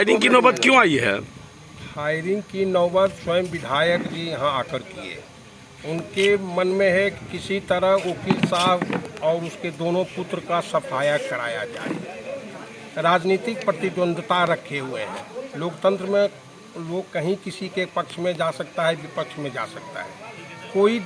Firing की नौबत क्यों आई है? फायरिंग की नौबत स्वयं विधायक जी यहाँ आकर किए। उनके मन में है कि किसी तरह वकील साहब और उसके दोनों पुत्र का सफाया कराया जाए। राजनीतिक प्रतिद्वंद्विता रखे हुए हैं। लोकतंत्र में लोग कहीं किसी के पक्ष में जा सकता है, विपक्ष में जा सकता है। कोई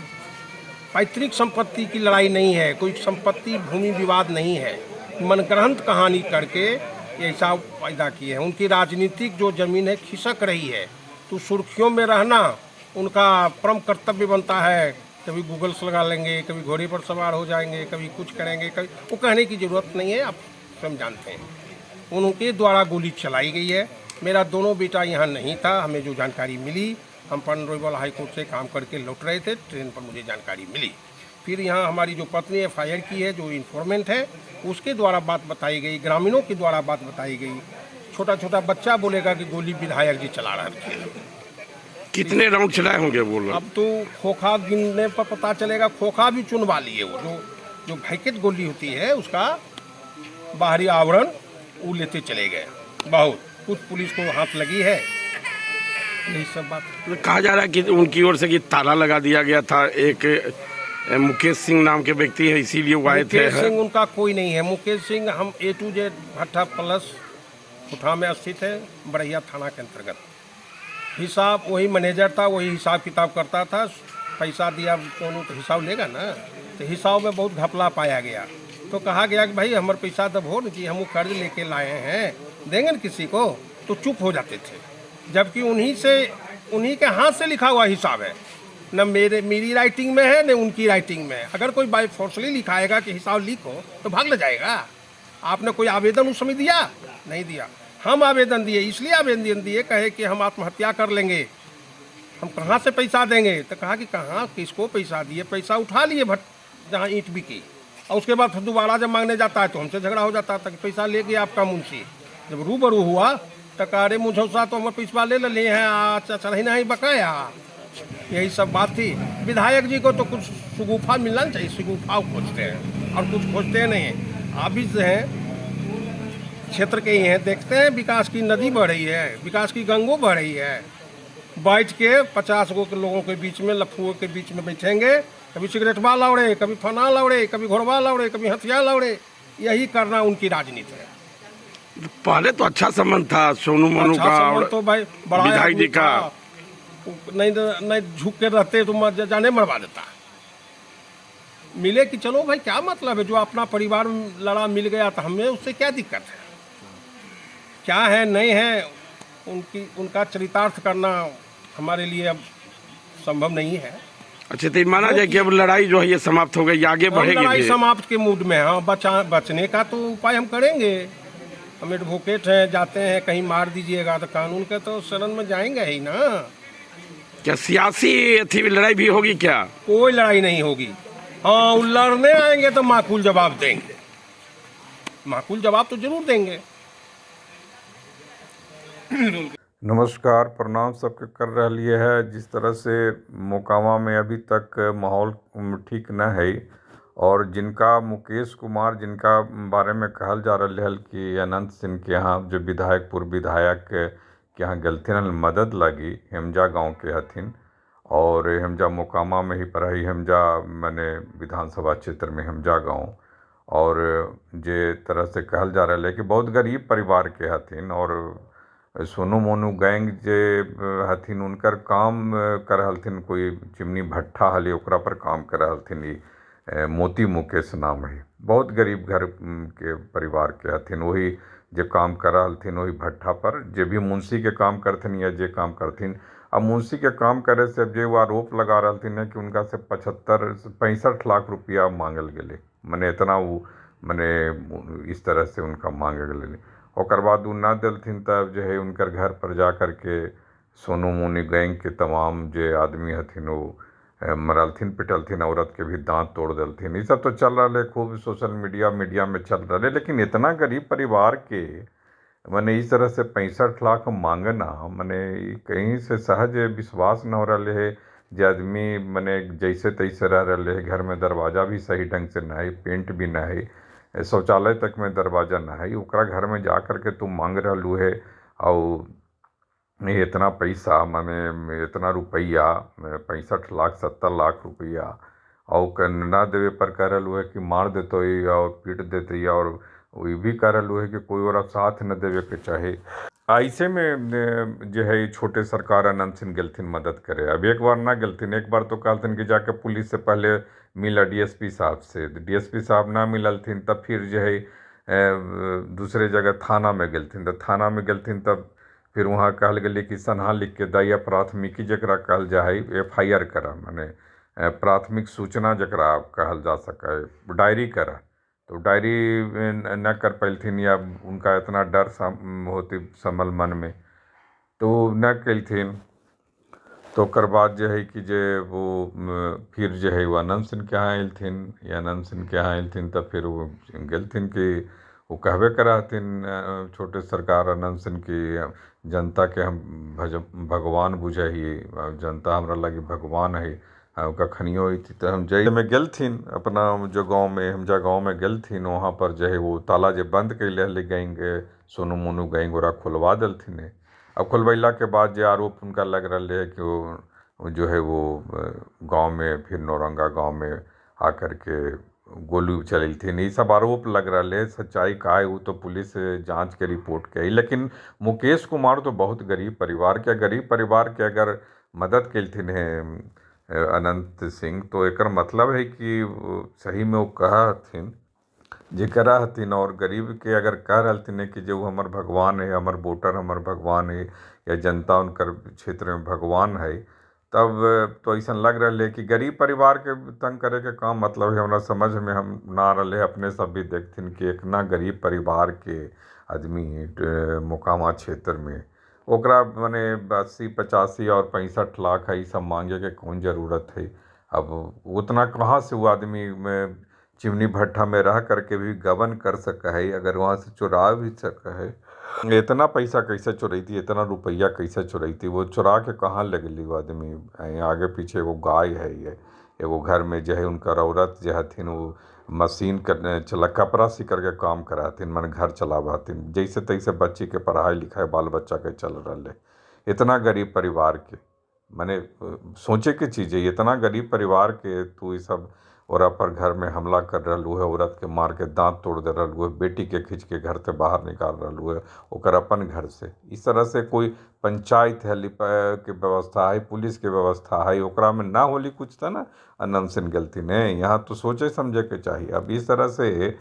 पैतृक संपत्ति की लड़ाई नहीं है, कोई संपत्ति भूमि विवाद नहीं है। मनगढ़ंत कहानी करके ऐसा पैदा किए हैं। उनकी राजनीतिक जो ज़मीन है खिसक रही है, तो सुर्खियों में रहना उनका परम कर्तव्य बनता है। कभी गूगल्स लगा लेंगे, कभी घोड़े पर सवार हो जाएंगे, कभी कुछ करेंगे, कभी वो कहने की ज़रूरत नहीं है, आप स्वयं जानते हैं। उनके द्वारा गोली चलाई गई है। मेरा दोनों बेटा यहाँ नहीं था। हमें जो जानकारी मिली, हम पनरोइबल हाई कोर्ट से काम करके लौट रहे थे, ट्रेन पर मुझे जानकारी मिली। फिर यहाँ हमारी जो पत्नी एफआईआर की है, जो इन्फॉर्मेंट है, उसके द्वारा बात बताई गई, ग्रामीणों के द्वारा बात बताई गई। छोटा छोटा बच्चा बोलेगा कि गोली विधायक जी चला रहे थे। कितने राउंड चलाए होंगे वो लोग? अब तो खोखा गिनने पर पता चलेगा। खोखा भी चुनवा लिए। वो जो जो भैकेट गोली होती है, उसका बाहरी आवरण वो लेते चले गए। बहुत कुछ पुलिस को हाथ लगी है। यही सब बात। कहा जा रहा है कि उनकी ओर से कि ताला लगा दिया गया था। एक मुकेश सिंह नाम के व्यक्ति है, इसीलिए वो आए थे। मुकेश सिंह उनका कोई नहीं है। मुकेश सिंह हम A to Z भट्टा प्लस कुठा में स्थित है, बड़हिया थाना के अंतर्गत। हिसाब वही मैनेजर था, वही हिसाब किताब करता था। पैसा दिया कोनो तो हिसाब लेगा ना, तो हिसाब में बहुत घपला पाया गया। तो कहा गया कि भाई हमारे पैसा दब हो न कि हम वो कर्ज लेके लाए हैं, देंगे न किसी को, तो चुप हो जाते थे। जबकि उन्हीं से, उन्हीं के हाथ से लिखा हुआ हिसाब है, न मेरे मेरी राइटिंग में है न उनकी राइटिंग में है। अगर कोई बाई फोर्सली लिखाएगा कि हिसाब लिखो तो भाग ले जाएगा। आपने कोई आवेदन उस समय दिया नहीं दिया। हम आवेदन दिए, इसलिए आवेदन दिए, कहे कि हम आत्महत्या कर लेंगे, हम कहाँ से पैसा देंगे। तो कहा कि कहाँ किसको पैसा दिए, पैसा उठा लिए भट जहाँ ईंट बिकी। और उसके बाद फिर दोबारा जब मांगने जाता है तो हमसे झगड़ा हो जाता था कि पैसा ले गया आपका मुंशी। जब रूबरू हुआ तो कहा अरे मुझौसा तो हम पैसा ले लिए हैं, अच्छा चढ़ी नहीं बकाया। यही सब बात थी। विधायक जी को तो कुछ सुगुफा मिलना चाहिए, सुगुफा खोजते हैं और कुछ खोजते नहीं हैं। आप भी जो हैं क्षेत्र के ही हैं, देखते हैं विकास की नदी बढ़ रही है, विकास की गंगो बढ़ रही है। बैठ के 50 गो के लोगों के बीच में, लफुओं के बीच में बैठेंगे, कभी सिगरेटवा लौड़े, कभी फना लौड़े, कभी घोड़वा लौड़े, कभी हथिया लौड़े, यही करना उनकी राजनीति है। पहले तो अच्छा संबंध था सोनू मोनू अच्छा का संबंध और तो भाई बड़ा विधायक आदमी जी का। था। नहीं नहीं झुक के रहते तो जाने मरवा देता। मिले कि चलो भाई क्या मतलब है, जो अपना परिवार लड़ा मिल गया तो हमें उससे क्या दिक्कत है। क्या है नहीं है, उनकी उनका चरितार्थ करना हमारे लिए अब संभव नहीं है। अच्छा, तो ये माना जाए कि अब लड़ाई जो है ये समाप्त हो गई, आगे हम बढ़ेगी लड़ाई भी? समाप्त के मूड में हैं। हाँ, बचा बचने का तो उपाय हम करेंगे। हम एडवोकेट हैं, जाते हैं कहीं मार दीजिएगा तो कानून के तो शरण में जाएंगे ही ना। क्या सियासी अथी लड़ाई भी होगी क्या? कोई लड़ाई नहीं होगी। हाँ, वो लड़ने आएंगे तो माकूल जवाब देंगे, माकूल जवाब तो जरूर देंगे। नमस्कार, प्रणाम सबके कर रहलिए है। जिस तरह से मोकामा में अभी तक माहौल ठीक न है और जिनका मुकेश कुमार जिनका बारे में कहल जा रहा है कि अनंत सिंह के यहाँ जो विधायक पूर्व विधायक के यहाँ गेलथिन हन मदद लगी, हेमजा गांव के हथिन और हेमजा मोकामा में ही पर है, हेमजा माने विधानसभा क्षेत्र में हेमजा गांव। और जे तरह से कहल जा रहा है कि बहुत गरीब परिवार के हथिन और सोनू मोनू गैंग जे हथिन उनकर काम कर हलथिन, कोई चिमनी भट्ठा हली ओकरा पर काम कर हलथिन। ई मोती मुकेश नाम है, बहुत गरीब घर के परिवार के हथिन। वही जे काम कर हलथिन वही भट्ठा पर, जे भी मुंशी के काम करथिन या जे काम करथिन। अब मुंशी के काम करे से जे वो आरोप लगा रहलथिन है कि उनका से 75-65 लाख रुपया मांगल गेलै, मने इतना वो मने इस तरह से उनका मांगल गेलै। ओकर बाद उ ना देलथिन तब जे है उनकर घर पर जा करके सोनू मोनी गैंग के तमाम जे आदमी हथिन वो मरलथिन पिटलथिन, औरत के भी दांत तोड़ देलथिन। ई सब तो चल रहा है खूब सोशल मीडिया मीडिया में चल रहा है, लेकिन इतना गरीब परिवार के मने इस तरह से 65 लाख मांगना मने कहीं से सहज विश्वास न हो रहा है। जे आदमी मने जैसे तैसे रह रहे है, घर में दरवाज़ा भी सही ढंग से न है, पेंट भी न है, शौचालय तक में दरवाज़ा न है, ओकरा घर में जा करके तुम मांग रहलू है। और इतना पैसा माने इतना रुपया 65 लाख 70 लाख रुपया और ना देवे पर कह रहा है कि मार देते और पीट देते, और ये भी कह रहा है कि कोई और साथ न देवे के चाहे। ऐसे में जो है छोटे सरकार अनंत सिंह गेलथिन मदद करे। अब एक बार ना गेलथिन, एक बार तो कहलथिन कि जाके पुलिस से पहले मिला डीएसपी साहब से, डीएसपी साहब ना मिललथिन तब फिर जो है दूसरे जगह थाना में गेलथिन। तो थाना में गेलथिन तब फिर वहाँ कहल गेलै कि सनहा लिख के दैया प्राथमिकी जकरा कहल जा है एफआईआर करा, माने प्राथमिक सूचना जकरा कहल जा सकै है, डायरी करा। तो डायरी न कर पैलथिन या उनका इतना डर होती समल मन में तो न कलथिन। तो ओकर बाद जे है कि जे वो फिर जे है वो अनंत सिंह के यहाँ अयलथिन, या अनंत सिंह के यहाँ अयलथिन तब फिर वो गेलथिन कि वो कहबे करा हथिन छोटे सरकार अनंत सिंह की जनता के हम भगवान बुझै हियै, जनता हमरा लगी भगवान है, कखनियो अयती तऽ हम जइ में गेलथिन अपना जो गाँव में, हम जा गाँव में गेलथिन वहाँ पर जे है वो ताला जे बंद कैले हलै गैंग सोनू मोनू गैंग ओकरा खोलवा देलथिन। अब खोलबैला के बाद जे आरोप उनका लग रहा है कि वो जो है वो गाँव में फिर नौरंगा गाँव में आकर के गोली चलेलथिन, ये सब आरोप लग रहा है। सच्चाई का है वो तो पुलिस जांच के रिपोर्ट के। लेकिन मुकेश कुमार तो बहुत गरीब परिवार के, गरीब परिवार के अगर मदद कलथिन है अनंत सिंह तो एकर मतलब है कि सही में वो कहा हथिन जे करा हथिन। और गरीब के अगर कह रहलथिन कि जो हमर भगवान है, हमर वोटर हमर भगवान है, या जनता उनकर क्षेत्र में भगवान है, तब तो ऐसा लग रहा है कि गरीब परिवार के तंग करे के काम मतलब है। हमरा समझ में हम ना रहे, अपने सब भी देखथिन कि इतना गरीब परिवार के आदमी मोकामा क्षेत्र में ओकरा माने 80 85 और 65 लाख है, सब मांगे के कौन जरूरत है। अब उतना कहाँ से वो आदमी में चिमनी भट्ठा में रह करके भी गबन कर सक है, अगर वहाँ से चुरा भी सक है। इतना पैसा कैसे चुरैती, इतना रुपया कैसे चुरैती, वो चुरा के कहाँ लगली वो आदमी। आगे पीछे एगो गाय है, ये एगो घर में जो है उनकर औरत जो हथिन वो मशीन करने चला कपड़ा सी करके काम कराथिन, मन घर चलावथिन, जैसे तैसे बच्ची के पढ़ाई लिखाई बाल बच्चा के चल रहा है। इतना गरीब परिवार के माने सोचे के चीज़ है, इतना गरीब परिवार के तू ये सब और पर घर में हमला कर रहा है, औरत के मार के दांत तोड़ दे रहा है, बेटी के खींच के घर से बाहर निकाल रहा है ओकर अपन घर से। इस तरह से कोई पंचायत है के व्यवस्था है, पुलिस के व्यवस्था है, ओकरा में ना होली कुछ था ना अनंत सिंह गलती ने। यहाँ तो सोचे समझे के चाहिए। अब इस तरह से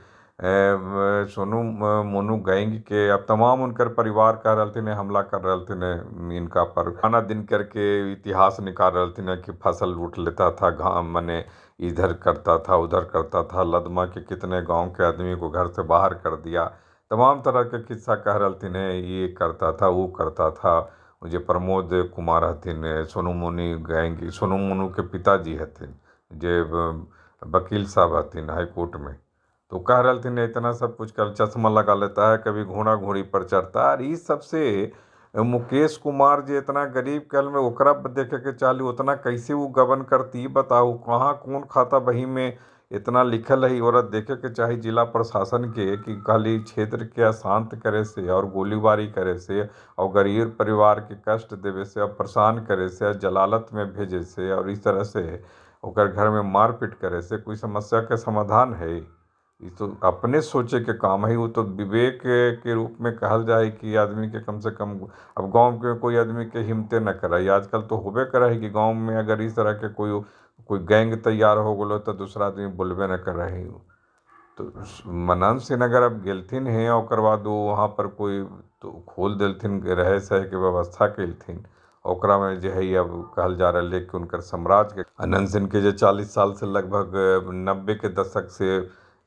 सोनू मोनू गैंग के अब तमाम उनकर परिवार कह रहे थे हमला कर रहे थे इनका पर, खाना दिन करके इतिहास निकाल रहे थे कि फसल लूट लेता था, घाम मने इधर करता था उधर करता था, लदमा के कितने गांव के आदमी को घर से बाहर कर दिया, तमाम तरह के किस्सा कह रहे थे, ये करता था वो करता था। मुझे प्रमोद कुमार हथिन सोनू मोनी गैंग, सोनू मोनू के पिताजी हथिन जे वकील साहब हथिन हाई कोर्ट में, तो कह रहे थे इतना सब कुछ कर, चश्मा लगा लेता है, कभी घोड़ा घोड़ी पर चढ़ता है। और इस सबसे मुकेश कुमार जे इतना गरीब कल में ओकरा देखे के चालू उतना कैसे वो गबन करती, बताओ कहाँ कौन खाता बही में इतना लिखल है। औरत देखे के चाही जिला प्रशासन के कि खाली क्षेत्र के अशांत करे से और गोलीबारी करे से और गरीब परिवार के कष्ट देवे से और परेशान करे से और जलालत में भेजे से और इस तरह से ओकर घर में मारपीट करे से कोई समस्या के समाधान है। ये तो अपने सोचे के काम है, वो तो विवेक के रूप में कहल जाए कि आदमी के कम से कम अब गांव के कोई आदमी के हिम्मते न करे। आजकल तो होबे करे है कि गांव में अगर इस तरह के कोई कोई गैंग तैयार हो गलो तो दूसरा आदमी बोलबे न कर रहे। तो मनन सिंह अगर अब गेलथिन हैं और बाद वो वहाँ पर कोई तो खोल देलथिन, रहे सहे के व्यवस्था कलथिन, ओकरा में जे है अब कहल जा रहा है कि उनकर साम्राज्य के अनंत सिंह के जो 40 साल से लगभग 90 के दशक से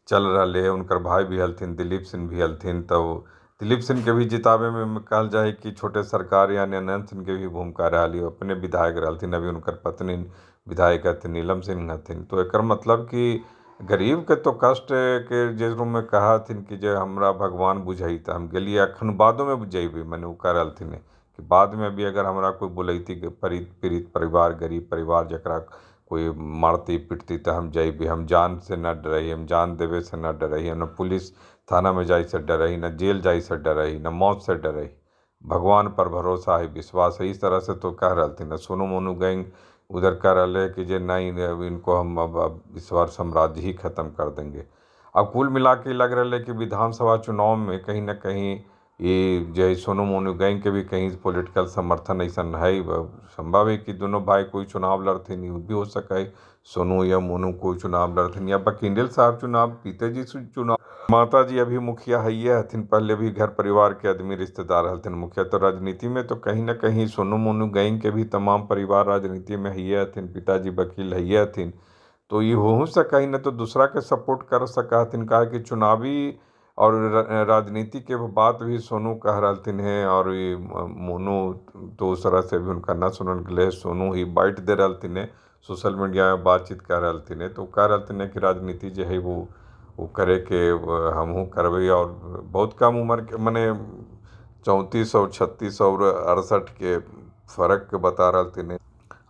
चल रहा है, उनकर भाई भी हलथिन दिलीप सिंह भी हलथिन, तो दिलीप सिंह के भी जितावे में कहल जाए कि छोटे सरकार यानी अनंत सिंह के भी भूमिका रही, अपने विधायक रहलथिन, अभी उनकर पत्नी विधायक हथिन नीलम सिंह हथिन। तो एकर मतलब कि गरीब के तो कष्ट के जे रूप में कहा हथिन कि जे हमरा भगवान बुझई तो हम गेलिए, अखन बादो में जैबे, मने वो कह रहलथिन कि बाद में भी अगर हमरा कोई बोलैती पीड़ित परिवार गरीब परिवार जकरा कोई मारती पीटती तो हम जैबे, हम जान से न डरही, हम जान देवे से न डरही, न पुलिस थाना में जाए से डरही, न जेल जाए से डरही, न मौत से डरही। भगवान पर भरोसा है, विश्वास है, इस तरह से तो कह रहलथिन है। सोनू मोनू गैंग उधर कह रहे है कि जे नहीं इनको हम अब इस बार साम्राज्य ही खत्म कर देंगे। अब कुल मिला के लग रहा है कि विधानसभा चुनाव में कहीं ना कहीं ये जो सोनू मोनू गैंग के भी कहीं पॉलिटिकल समर्थन ऐसा है। संभव है कि दोनों भाई कोई चुनाव लड़थिन, ये भी हो सका है सोनू या मोनू कोई चुनाव लड़थिन, या बकिंडल साहब चुनाव, पिताजी चुनाव, माता जी अभी मुखिया है ये हथिन, पहले भी घर परिवार के आदमी रिश्तेदार हथिन मुखिया। तो राजनीति में तो कहीं ना कहीं सोनू मोनू गैंग के भी तमाम परिवार राजनीति में है हथिन, पिताजी वकील है हथिन, तो ये हो सका ही ना तो दूसरा के सपोर्ट कर सका हथिन। कहा कि चुनावी और राजनीति के बात भी सोनू कह रहलथिन हैं और ये मोनू तो उस तरह से भी उनका ना सुनल गए, सोनू ही बाइट दे रहलथिन है, सोशल मीडिया में बातचीत कर रहलथिन है, तो कह रहलथिन है कि राजनीति जो है वो करे के हमहूँ करबै। और बहुत कम उम्र के मने 34 और 36 और 68 के फर्क के बता रहलथिन है,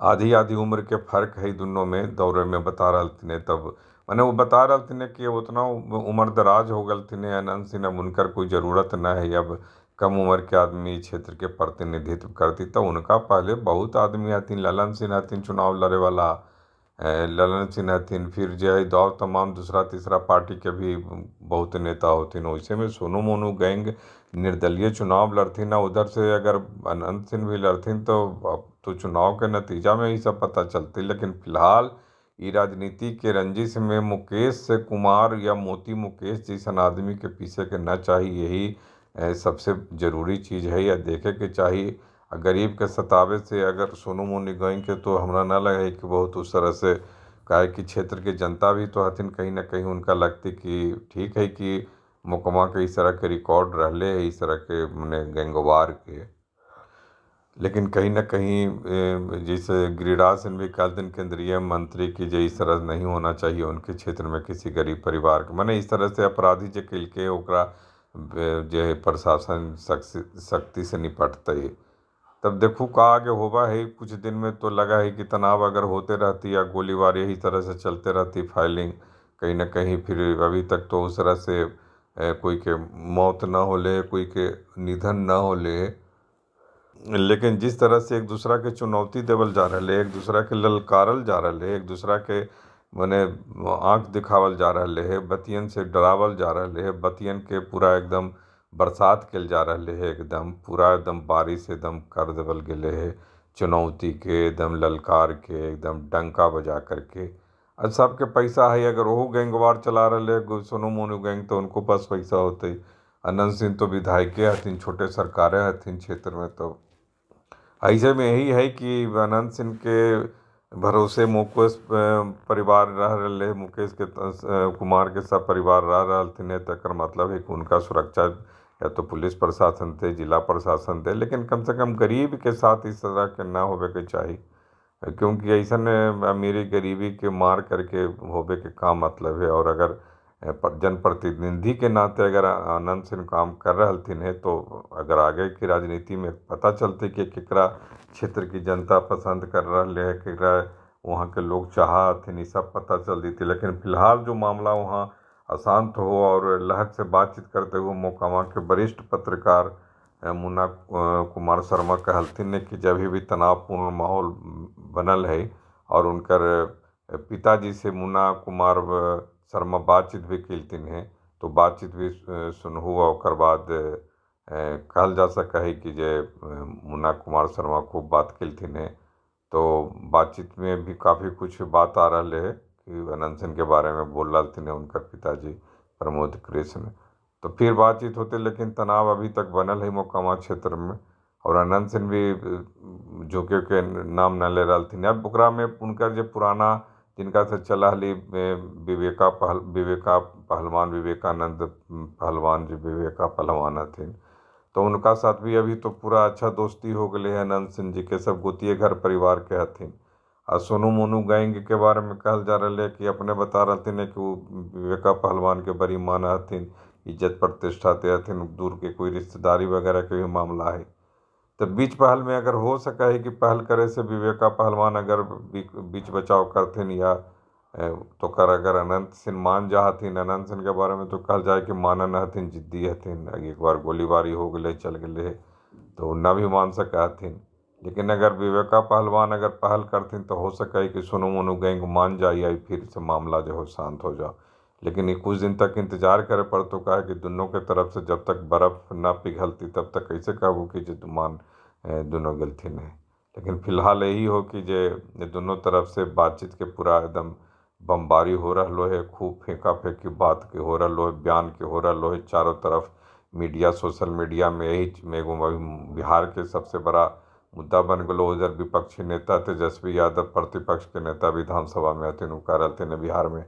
आधी आधी उम्र के फर्क है दोनों में दौरे में बता रहलथिन है। तब माने वो बता रहलथिन है कि उतना उम्र दराज हो गलथिन है अनंत सिंह, अब उनकर कोई ज़रूरत न है, अब कम उम्र के आदमी क्षेत्र के प्रतिनिधित्व करती। तो उनका पहले बहुत आदमी हथिन, ललन सिंह हथिन चुनाव लड़े वाला, ललन सिंह हथिन, फिर जो है दौर तमाम दूसरा तीसरा पार्टी के भी बहुत नेता होथिन। वैसे में सोनू मोनू गैंग निर्दलीय चुनाव लड़थिन, उधर से अगर अनंत सिंह भी लड़थिन तो अब तो चुनाव के नतीजा में ही सब पता चलती। लेकिन फिलहाल ये राजनीति के रंजिश में मुकेश कुमार या मोती मुकेश जैसन आदमी के पीछे के न चाहिए, यही सबसे ज़रूरी चीज़ है या देखे के चाहिए। गरीब के सतावे से अगर सोनू मोनू गैंग के तो हमरा ना लगे कि बहुत उस तरह से, काहे कि क्षेत्र के जनता भी तो हथिन कहीं ना कहीं उनका लगती कि ठीक है कि मोकामा के इस तरह के रिकॉर्ड रहले है, इस तरह के मने गैंगवार के। लेकिन कहीं ना कहीं जैसे गिरिराज सिंह भी कहलथिन केंद्रीय मंत्री की जे इस तरह नहीं होना चाहिए उनके क्षेत्र में किसी गरीब परिवार के, मने इस तरह से अपराधी जे कलके ओकरा जे है प्रशासन सख्ती से निपटते। तब देखू का आगे होबा है कुछ दिन में, तो लगा है कि तनाव अगर होते रहती या गोलीबारी यही तरह से चलते रहती, फायरिंग कहीं ना कहीं, फिर अभी तक तो उस तरह से कोई के मौत ना होले, कोई के निधन ना होले, लेकिन जिस तरह से एक दूसरा के चुनौती देवल जा रहा है, एक दूसरा के ललकारल जा रहा है, एक दूसरा के मने आँख दिखावल जा रहा है, बतियन से डरावल जा रहा है, बतियन के पूरा एकदम बरसात कल जा रहा है, एकदम पूरा एकदम बारिश एकदम कर देवल गेले है, चुनौती के एकदम ललकार के एकदम डंका बजा करके। और सबके पैसा है, अगर वो गैंगवार चला रहे है सोनू मोनू गैंग तो उनको पास पैसा होते, अनंत सिंह तो विधायके हथिन, छोटे सरकारें हथिन क्षेत्र में। तो ऐसे में यही है कि अनंत सिंह के भरोसे मुकेश परिवार रह रहे, मुकेश के कुमार के सब परिवार रह रहलथिन है, तकर मतलब है कि उनका सुरक्षा या तो पुलिस प्रशासन थे, जिला प्रशासन थे, लेकिन कम से कम गरीब के साथ इस तरह के ना होवे के चाहिए, क्योंकि ऐसा अमीरी गरीबी के मार करके होवे के का मतलब है। और अगर जनप्रतिनिधि के नाते अगर अनंत सिंह काम कर रहलथिन है तो अगर आगे की राजनीति में पता चलते कि केकरा क्षेत्र की जनता पसंद कर रहे है, केकरा वहाँ के लोग चाहथिन, ये सब पता चल जैती। लेकिन फिलहाल जो मामला वहाँ अशांत हो और लहक से बातचीत करते हुए मोकामा के वरिष्ठ पत्रकार मुन्ना कुमार शर्मा कहलथिन कि जब भी तनावपूर्ण माहौल बनल है और उनकर पिताजी से मुन्ना कुमार शर्मा बातचीत भी कलथिन हैं, तो बातचीत भी सुनहु और ओकर बाद कहल जा सका है कि जे मुन्ना कुमार शर्मा खूब बात कलथिन हैं, तो बातचीत में भी काफ़ी कुछ बात आ रहा है कि अनंत सिंह के बारे में बोल रहे उनकर पिताजी प्रमोद कृष्ण। तो फिर बातचीत होते, लेकिन तनाव अभी तक बनल है मोकामा क्षेत्र में और अनंत सिंह भी झुके के नाम न ले रहा। अब ओकरा में उनकर जो पुराना जिनका से चला हली विवेका पहलवान, विवेकानंद पहलवान जो विवेका पहलवान हथिन, तो उनका साथ भी अभी तो पूरा अच्छा दोस्ती हो गए है अनंत सिंह जी के, सब गोतिए घर परिवार के हथिन। आ सोनू मोनू गैंग के बारे में कहल जा रहा है कि अपने बता रहे कि वो विवेका पहलवान के बड़ी मान हथिन, इज्जत प्रतिष्ठा ते हथिन, दूर के कोई रिश्तेदारी वगैरह के भी मामला है। तो बीच पहल में अगर हो सका है कि पहल करे से विवेका पहलवान अगर बीच बचाव करथिन या तो कर अगर अनंत सिंह मान जा हथिन, अनंत सिंह के बारे में तो कहल जाए कि मानन हथिन, जिद्दी हथिन, एक बार गोलीबारी हो गए चल गए, तो न भी मान सकै हथिन। लेकिन अगर विवेका पहलवान अगर पहल करथिन तो हो सकै है कि सोनू मोनू गैंग मान जाइए, फिर से मामला जो हो शांत हो जाओ। लेकिन ये कुछ दिन तक इंतजार करे पड़तो, काहे कि दोनों के तरफ से जब तक बर्फ़ न पिघलती तब तक कैसे कहबू कि जे मान दोनों गेलथिन है। लेकिन फिलहाल यही हो कि जे दोनों तरफ से बातचीत के पूरा एकदम बमबारी हो रहलो है, खूब फेंका फेंकी बात के हो रहलो है, बयान के हो रहलो है चारों तरफ। मीडिया सोशल मीडिया में यही एगो बिहार के सबसे बड़ा मुद्दा बन गलो। उधर विपक्षी नेता तेजस्वी यादव प्रतिपक्ष के नेता विधानसभा में हथिन, उ कह रहलथिन बिहार में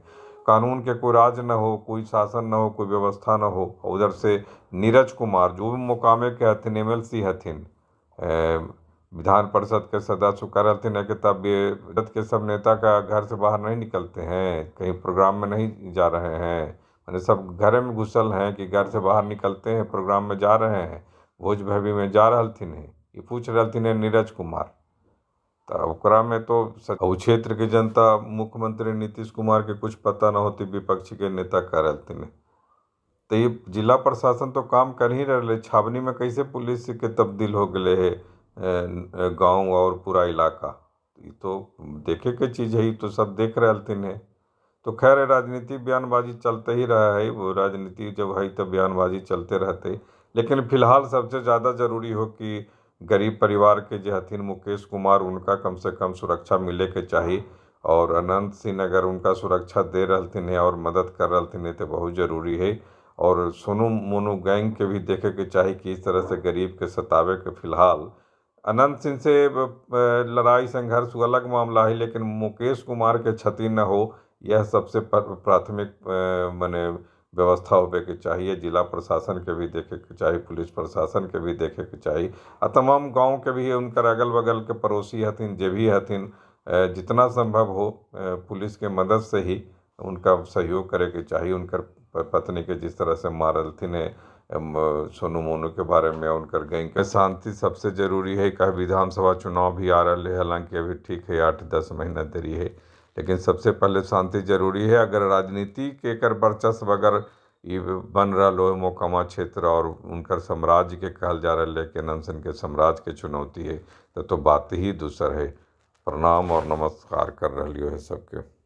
कानून के कोई राज न हो, कोई शासन न हो, कोई व्यवस्था न हो। उधर से नीरज कुमार जो भी मोकामे के हथिन, MLC हथिन, विधान परिषद के सदस्य, कह रहलथिन है कि तब ये के सब नेता का घर से बाहर नहीं निकलते हैं, कहीं प्रोग्राम में नहीं जा रहे हैं, माने सब घरे में घुसल हैं कि घर से बाहर निकलते हैं, प्रोग्राम में जा रहे हैं, भोज भवी में जा रहलथिन है, ये पूछ रहलथिन है नीरज कुमार। तो ओकरा में तो क्षेत्र के जनता मुख्यमंत्री नीतीश कुमार के कुछ पता न होती, विपक्षी के नेता कह रहलथिन है। तो ये जिला प्रशासन तो काम कर ही रहे, छावनी में कैसे पुलिस के तब्दील हो गए है गाँव और पूरा इलाका, ये तो देखे के चीज़ है, ये तो सब देख रहलथिन है। तो खैर राजनीति बयानबाजी चलते ही रहा है, वो राजनीति जब है तब बयानबाजी चलते रहते। लेकिन फिलहाल सबसे ज़्यादा जरूरी हो कि गरीब परिवार के जो हथिन मुकेश कुमार, उनका कम से कम सुरक्षा मिले के चाहिए। और अनंत सिंह अगर उनका सुरक्षा दे रहलथिन है और मदद कर रहलथिन है तो बहुत ज़रूरी है। और सोनू मोनू गैंग के भी देखे के चाही कि इस तरह से गरीब के सतावे के फिलहाल अनंत सिंह से लड़ाई संघर्ष अलग मामला है, लेकिन मुकेश कुमार के क्षति न हो यह सबसे प्राथमिक माने व्यवस्था होवे के चाहिए। जिला प्रशासन के भी देखे के चाही, पुलिस प्रशासन के भी देखे के चाही, आ तमाम गांव के भी उनकर अगल बगल के पड़ोसी हथिन जे भी हथिन, जितना संभव हो पुलिस के मदद से ही उनका सहयोग करे के चाही। उनकर पत्नी के जिस तरह से मारलथिन है सोनू मोनू के बारे में, उनकर गैंग के शांति सबसे जरूरी है। कह विधानसभा चुनाव भी आ रहा है, हालांकि अभी ठीक है 8-10 महीना देरी है, लेकिन सबसे पहले शांति जरूरी है। अगर राजनीति के कर वर्चस्व अगर ये बन रहा हो मोकामा क्षेत्र और उनकर साम्राज्य के कहल जा रहा है कि अनंत सिंह के साम्राज्य के चुनौती है, तो बात ही दूसर है। प्रणाम और नमस्कार कर रही है सबके।